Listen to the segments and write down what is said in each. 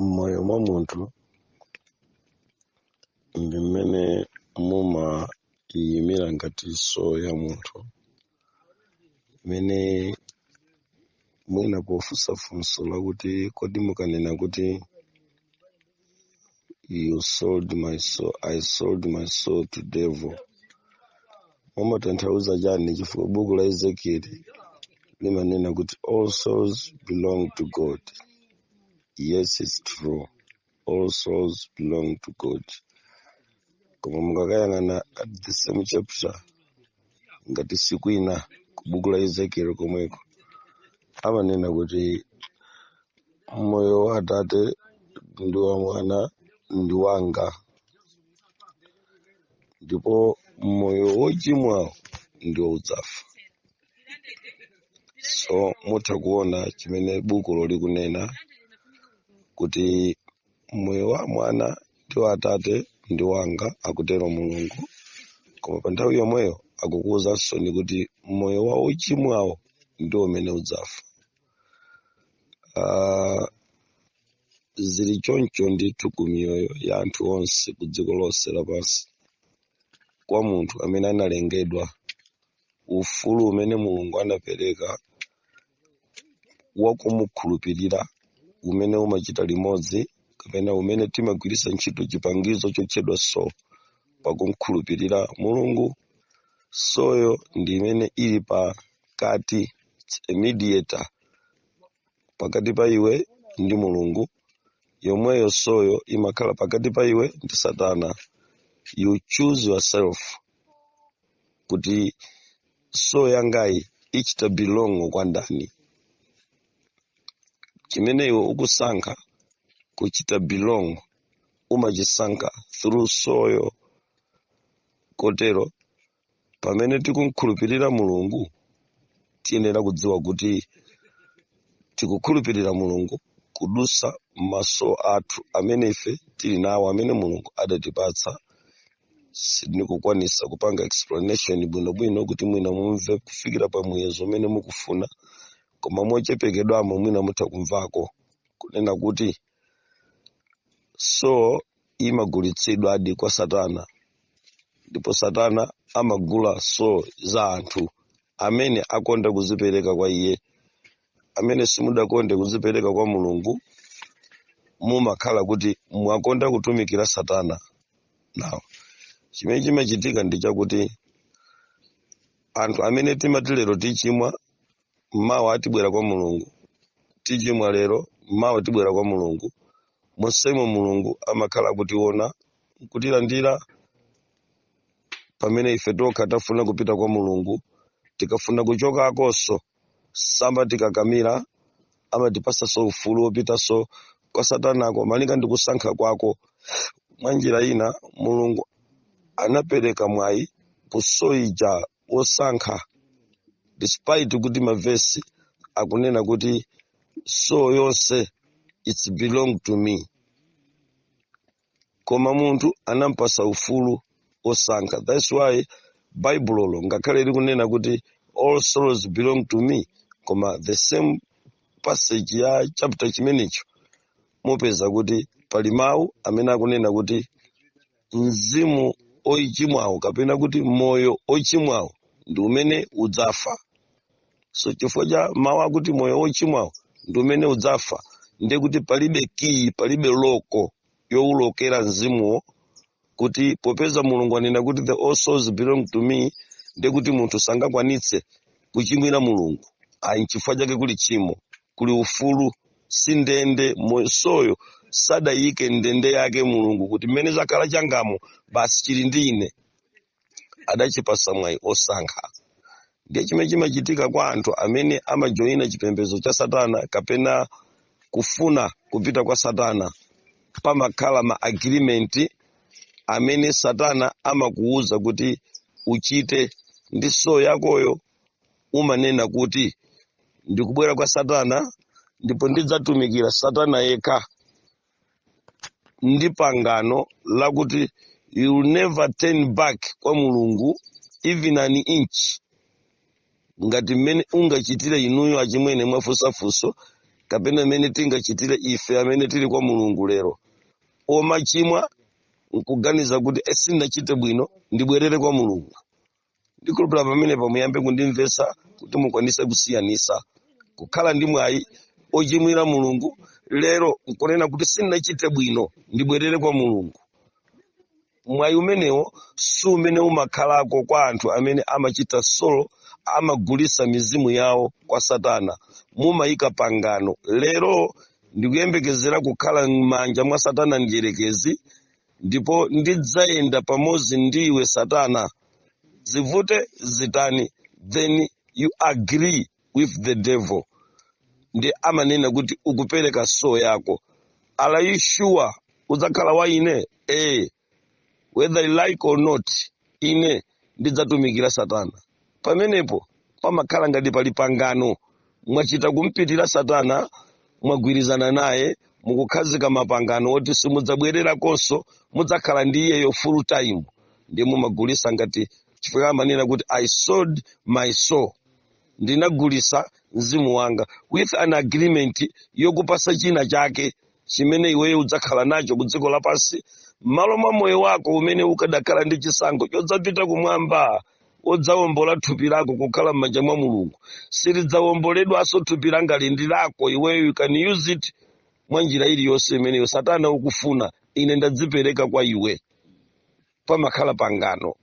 M'moyo mwa munthu ndi mmene mumayimira ngati soul ya munthu, imene mwina pofunsa funso lakuti, kodi mukanena kuti "you sold my soul, I sold my soul to devil," mumatanthauza chani? Chifukwa buku la Ezekieli limanena kuti all souls belong to God. Yes, it's true, all souls belong to God. Koma mukakayang'ana at the same chapter, ngati sikwina ku buku la Ezekieli komweko, amanena kuti moyo wa atate ndi wa mwana ndi wanga, ndipo moyo wochimwawo ndiwo udzafa. So mutha kuona chimene bukulo likunena kuti moyo wa mwana ndi wa atate ndi wanga, akutero Mulungu. Koma pa nthawi yomweyo akukuwuzanso ni kuti moyo wa wochimwawo ndiwo umene udzafa. Zili choncho ndithu ku miyoyo ya anthu onse ku dziko lonse lapansi. Kwa munthu amene analengedwa, ufulu umene Mulungu anapereka wakumukhulupirira, umene umachita limodzi kapena umene timagwiritsa ntchito chipangizo chotchedwa soul pakumkhulupirira Mulungu, soul yo ndi imene ili pakati, it's a mediator pakati pa iwe ndi Mulungu. Yomweyo soul yo imakhala pakati pa iwe ndi Satana. You choose yourself kuti soul yangayi ichita belong kwa ndani. Chimene iwe ukusankha kuchita belong, umachisankha through soul yo. Kotero pamene tikumkhulupirira Mulungu, tiyenera kudziwa kuti tikukhulupirira Mulungu kudusa maso athu amene ife tili nawo, amene Mulungu adatipatsa. Sindikukwanisa kupanga explanation bwinobwino kuti mwina mumve kufikira pa muyezo umene mukufuna, koma mochepekedwamo mwina mutha kumvako kunena kuti soul imagulitsidwa adi kwa Satana, ndipo Satana amagula soul za anthu amene akonda kuzipereka kwa iye. Amene simudakonde kuzipereka kwa Mulungu, mumakhala kuti mwakonda kutumikira Satana. Now, chimene chimachitika ndi chakuti anthu amene timati lero tichimwa, mawa atibwera kwa Mulungu, tichimwa lero, mawa tibwera kwa Mulungu, monsemo Mulungu amakhala akutiona, kutilandira. Pamene ife tokha tafuna kupita kwa Mulungu, tikafuna kuchokakonso samatikakamira, amatipasanso ufulu wopitanso kwa Satanako malinga ndi kusankha kwako. Mwa njira ina, Mulungu anapereka mwayi ku soul ija wosankha, despite kuti mavesi akunena kuti soul yonse it's belong to me, koma munthu anampasa ufulu wosankha. That's why Baibulo, ngakhale likunena kuti all souls belong to me, koma the same passage ya chapter chimenecho mupeza kuti pali mawu amene akunena kuti mzimu ochimwawo, kapena kuti moyo ochimwawo, ndi umene udzafa. So chifukwa cha mawu akuti moyo wochimwawo ndi umene udzafa, ndiye kuti palibe kiyi, palibe lock yowulokera mzimuwo, kuti popeza Mulungu anena kuti the all souls belong to me, ndiye kuti munthu sangakwanitse kuchimwira Mulungu. Ayi, nchifukwa chake kuli chimo, kuli ufulu, si ndende. Soul yo sadayike ndende yake Mulungu kuti mmene chakhala changamo basi chili ndi ine. Adachipasa mwayi osankha. Ndiye chimene chimachitika kwa anthu amene amajoyina chipembedzo cha Satana kapena kufuna kupita kwa Satana, pamakhala ma agreement amene Satana amakuwuza kuti uchite ndi soul yakoyo. Umanena kuti ndikubwera kwa Satana ndipo ndidzatumikira Satana yekha, ndi pangano lakuti you will never turn back kwa Mulungu even an inch, ngati mmene ungachitire inuyo achimwene mwafunsafunso. Kapena Kapena mmene tingachitire ife amene tili kwa Mulungu lero, omachimwa nkuganiza kuti sindinachite bwino, ndibwerere kwa Mulungu. Ndikhulupirira pamenepa muyambe kundimvetsa kuti mukwanise kusiyanisa kukhala ndi mwayi ochimwira Mulungu lero nkunena kuti sindinachite bwino, ndibwerere kwa Mulungu. Mwayi umenewo si umene umakhalako kwa anthu amene amachita solo, amagulisa mizimu yawo kwa Satana. Mumayika pangano: lero ndikuyembekezera kukhala m'manja mwa Satana mdierekezi, ndipo ndidzayenda pamodzi ndiwe Satana, zivute zitani. Then you agree with the devil. Ndi amanena kuti ukupereka soul yako. "Are you sure udzakhala wa ine?" "Whether you like or not, ine ndidzatumikira Satana." Pamenepo pamakhala ngati pali pangano. Mwachita kumpitira Satana, mwagwirizana naye, mukukhazika mapangano oti simudzabwererakonso, mudzakhala ndi iyeyo full time. Ndiye mumagulisa ngati, chifukwa amanena kuti "I sold my soul", ndinagulisa mzimu wanga with an agreement yokupasa china chake chimene iweyo udzakhala nacho ku dziko lapansi m'malo mwa moyo wako umene ukadakhala ndi chisankho chodzapita kumwamba, wodzawombola thupi lako kukhala m'manja mwa Mulungu. Silidzawomboledwanso thupi langa, ndi lako iweyo. You can use it mwa njira iliyonse imeneyo Satana ukufuna. Ine ndadzipereka kwa iwe. Pamakhala pangano.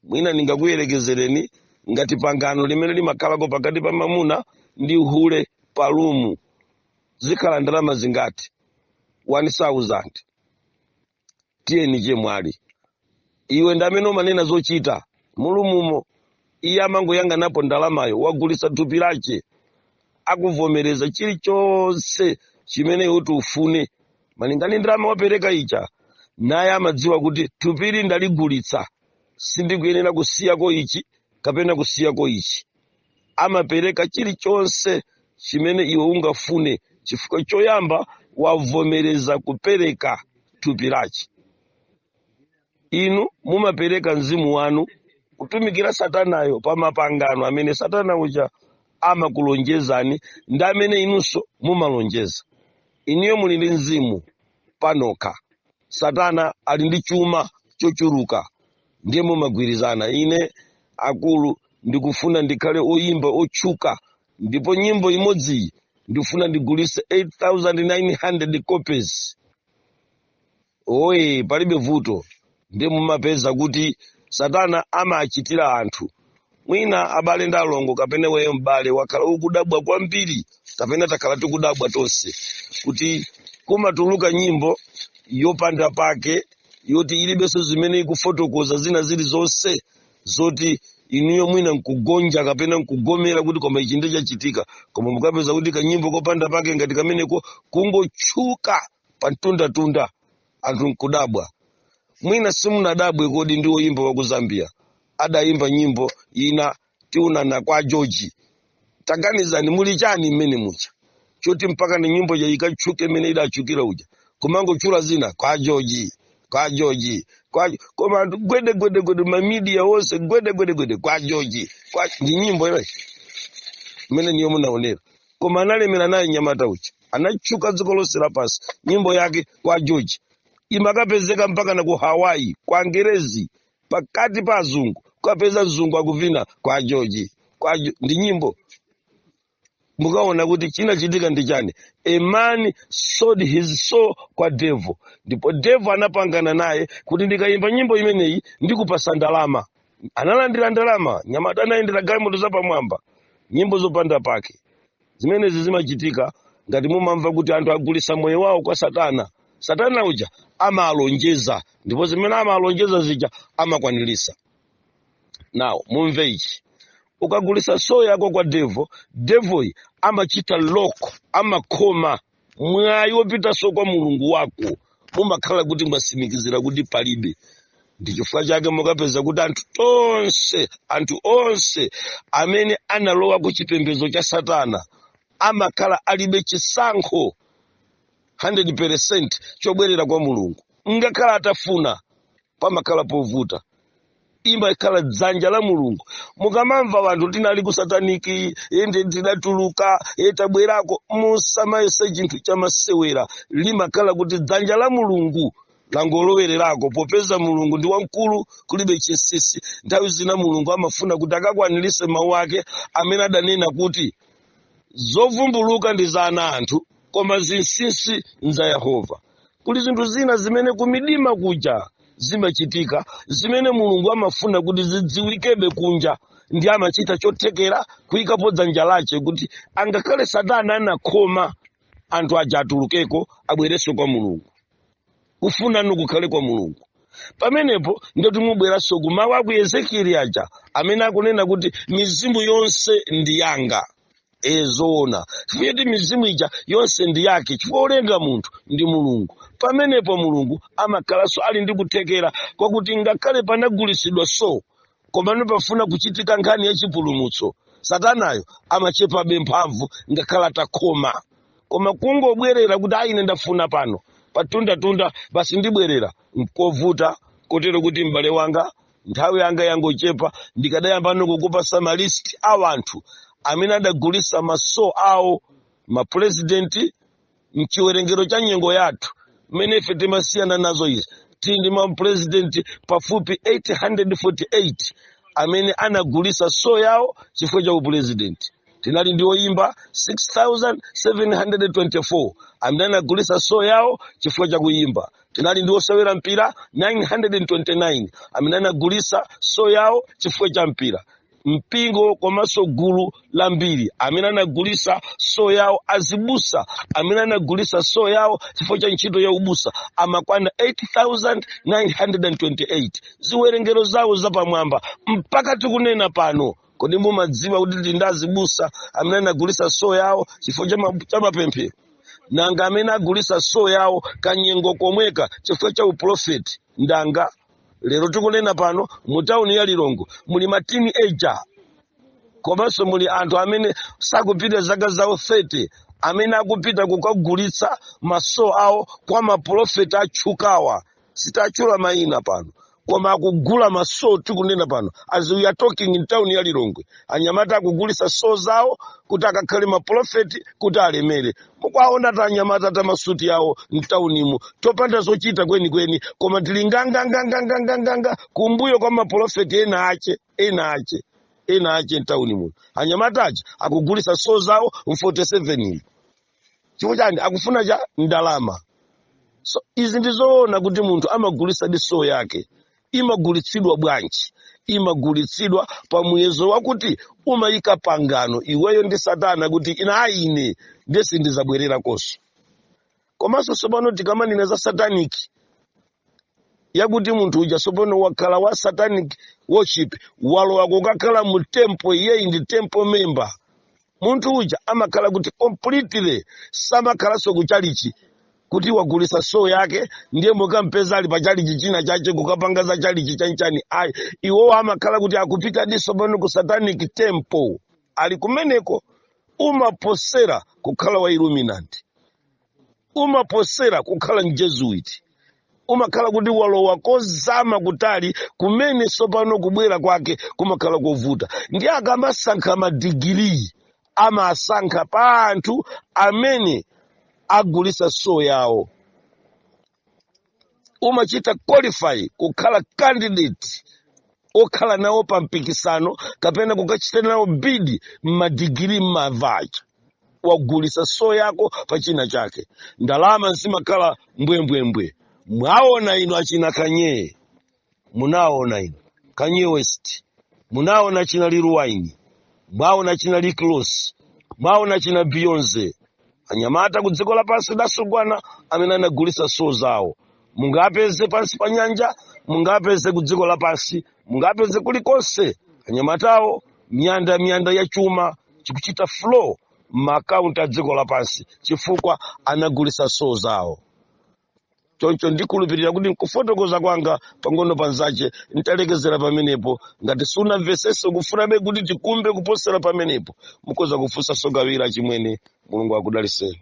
Mwina ndingakuyerekezereni ngati pangano limene limakhalako pakati pa mamuna ndi hule pa room. "Zikhala ndalama zingati?" "1000." "Tiyeni chemwali." Iwe ndi amene umanena zochita mu room mo. Iye amangoyang'anapo ndalamayo, wagulitsa thupi lache. Akuvomereza chilichonse chimene uti ufune malingana ndi ndalama wapereka ija. Naye amadziwa kuti thupili ndaligulitsa, sindikuyenera kusiyako ichi kapena kusiyako ichi. Amapereka chilichonse chimene iwe ungafune, chifukwa choyamba wavomereza kupereka thupi lache. Inu mumapereka mzimu wanu kutumikira Satanayo pa mapangano amene Satana uja amakulonjezani ndi amene inunso mumalonjeza. Inuyo muli ndi mzimu panokha, Satana ali ndi chuma chochuluka. Ndiye mumagwirizana: "Ine akulu ndikufuna ndikhale oyimba otchuka, ndipo nyimbo imodziyi ndikufuna ndigulise 8900 copies." "Oye, palibe vuto." Ndiye mumapeza kuti Satana amachitira anthu. Mwina abale ndi alongo, kapena weyo m'bale wakhala ukudabwa kwambiri, kapena takhala tikudabwa tonse kuti kumatuluka nyimbo yopanda pake, yoti ilibenso zimene ikufotokoza zina zilizonse, zoti inuyo mwina nkugonja kapena nkugomera kuti koma ichi ndicho chachitika. Koma mukapeza kuti kanyimbo kopanda pake ngati kameneko kungotchuka pa mtundatunda, anthu nkudabwa. Mwina simunadabwe kodi ndi woyimba wa ku Zambia adayimba nyimbo ina, "Tiunana kwa George"? Taganizani, muli chani mmene mucha choti mpaka ni nyimbo ja ikatchuke imene idatchukira uja, kumangotchula zina kwa George, kwa George, kwa? Koma anthu gwede gwede gwede, ma media wonse gwede gwede gwede, kwa George, kwa. Ndi nyimbo imeyi imene niyo munaonera. Koma analemera naye nyamata uja, anatchuka dziko lonse lapansi. Nyimbo yake "Kwa George" imakapezeka mpaka na ku Hawaii, kwa Angerezi, pakati pa azungu, kukapeza mzungu akuvina "Kwa George", kwa ndi nyimbo. Mukaona kuti chinachitika ndi chani? A man sold his soul kwa devil, ndipo devil anapangana naye kuti ndikayimba nyimbo imeneyi ndikupasa ndalama. Analandira ndalama nyamata, anayendera galimoto zapamwamba. Nyimbo zopanda pake zimenezi zimachitika. Ngati mumamva kuti anthu agulisa moyo wawo kwa Satana, Satana uja amalonjeza, ndipo zimene amalonjeza zija amakwanirisa. Now mumve ichi: ukagulisa soul yako kwa devil, devil amachita lock, amakhoma mwayi wopitanso kwa Mulungu wako. Mumakhala kuti mwasimikizira kuti palibe. Ndi chifukwa chake mukapeza kuti anthu tonse, anthu onse amene analowa ku chipembedzo cha Satana amakhala alibe chisankho 100% chobwerera kwa Mulungu. Ngakhala atafuna, pamakhala povuta. Imakhala dzanja la Mulungu. Mukamamva wanthu tinali ku satanic, ende tidatuluka, tabwerako, musamayese chinthu chamasewera. Limakhala kuti dzanja la Mulungu langolowererako, popeza Mulungu ndi wamkulu, kulibe chinsinsi. Nthawi zina Mulungu amafuna kuti akakwanirise mawu ake amene adanena kuti zovumbuluka ndi za ana anthu, koma zinsinsi nza Yehova. Kuli zinthu zina zimene kumidima kuja zimachitika, zimene Mulungu amafuna kuti zidziwikebe kunja, ndi amachita chothekera kuyikapo dzanja lache kuti angakhale Satana anakhoma, anthu aja atulukeko, abwerenso kwa Mulungu. Kufunanu kukhale kwa Mulungu. Pamenepo ndoti mubweranso kumawu aku Ezekieli aja amene akunena kuti mizimu yonse ndi yanga. Zoona, chifukwa choti mizimu ija yonse ndi yake, chifukwa olenga munthu ndi Mulungu. Pamenepo Mulungu amakhalanso ali ndi kuthekera kwakuti ngakhale panagulisidwa soul, komano pafuna kuchitika nkhani ya chipulumutso, Satanayo amachepabe mphamvu ngakhale atakhoma. Koma kungobwerera kuti ayi, ine ndafuna pano patundatunda basi, ndibwerera, nkovuta. Kotero kuti m'bale wanga, nthawi yanga yangochepa. Ndikadayamba kukupasa ma list a anthu amene adagulisa ma soul awo, mapurezidenti mchiwerengero cha nyengo yathu mmene ife timasiyana nazo izi, tili ndi mapurezidenti pafupi 848 amene anagulisa soul yawo chifukwa cha upurezidenti. Tinali ndi oyimba 6724 amene anagulisa soul yawo chifukwa cha kuyimba. Tinali ndi osewera mpira 929 amene anagulisa soul yawo chifukwa cha mpira. Mpingo komanso gulu lambiri amene anagulisa soul yawo, azibusa amene anagulisa soul yawo chifukwa cha ntchito ya ubusa amakwana 8928, ziwerengero zawo zapamwamba mpaka tikunena pano. Kodi mumadziwa kuti tili ndi azibusa amene anagulisa soul yawo chifukwa cha mapemphero? Nanga amene agulisa soul yawo kanyengo komweka chifukwa cha uprofeti ndanga? Lero tikunena pano, mu tawuni ya Lilongwe muli ma teenager, komanso muli anthu amene sakupita zaka zawo 30 amene akupita kukagulitsa ma soul awo kwa maprofeti atchukawa. Sitachula mayina pano, koma akugula ma soul. Tikunena pano, as we are talking, in town ya Lilongwe anyamata akugulisa soul zawo kuti akakhale maprofeti kuti alemere. Mukwaona ta anyamata ta masuti yawo mtaunimo, topanda zochita kwenikweni, koma tili nganganganganganganga kumbuyo kwa maprofeti ena ache, ena ache, ena ache mtauni muno. Anyamata aja akugulisa soul zawo m 47 ino. Chifukwa chani? Akufuna cha ndalama. So izi ndizoona kuti munthu amagulisa di soul yake. Imagulitsidwa bwanji? Imagulitsidwa pa muyezo wakuti umayika pangano iweyo ndi Satana kuti ina ine ndiye sindizabwerera konso. Komanso tsopano tikamanena za satanic, yakuti munthu uja tsopano wakhala wa satanic worship, walowa kukakhala mu temple, iyeyi ndi temple member. Munthu uja amakhala kuti completely samakhalanso kuchalichi, kuti wagulisa soul yake, ndiye mukampeza ali pa chalichi china chache kukapanga za chalichi chanchani. Ayi, iwowo amakhala kuti akupita diso pano ku satanic temple, ali kumeneko. Umaposera kukhala wa Illuminati, umaposera kukhala mJesuit. Umakhala kuti walowa kozama kutali kumene tsopano kubwera kwake kumakhala kovuta. Ndi akamasankha madigiri, amasankha pa anthu amene agulisa soul yawo. Umachita qualify kukhala candidate okhala nawo pa mpikisano kapena kukachita nawo bid m'madigiri m'mavacha. Wagulisa soul yako pa china chake, ndalama zimakhala mbwembwembwe. Mwaona inu achina Kanye, munaona inu Kanye West, munaona china Lil Wayne, mwaona china Rick Ross, mwaona china Beyonce, anyamata ku dziko lapansi dasugwana amene anagulisa soul zawo. Mungapeze pansi pa nyanja, mungapeze ku dziko lapansi, mungapeze kulikonse anyamatawo. Miyanda miyanda ya chuma chikuchita flow m'maakaunti a dziko lapansi chifukwa anagulisa soul zawo. Choncho ndikhulupirira kuti nkufotokoza kwanga pang'ono panzache ntalekezera pamenepo. Ngati sunamvesese, kufunabe kuti tikumbe kuposera pamenepo, mukhoza kufunsa sogawira. Chimwene, Mulungu akudaliseni.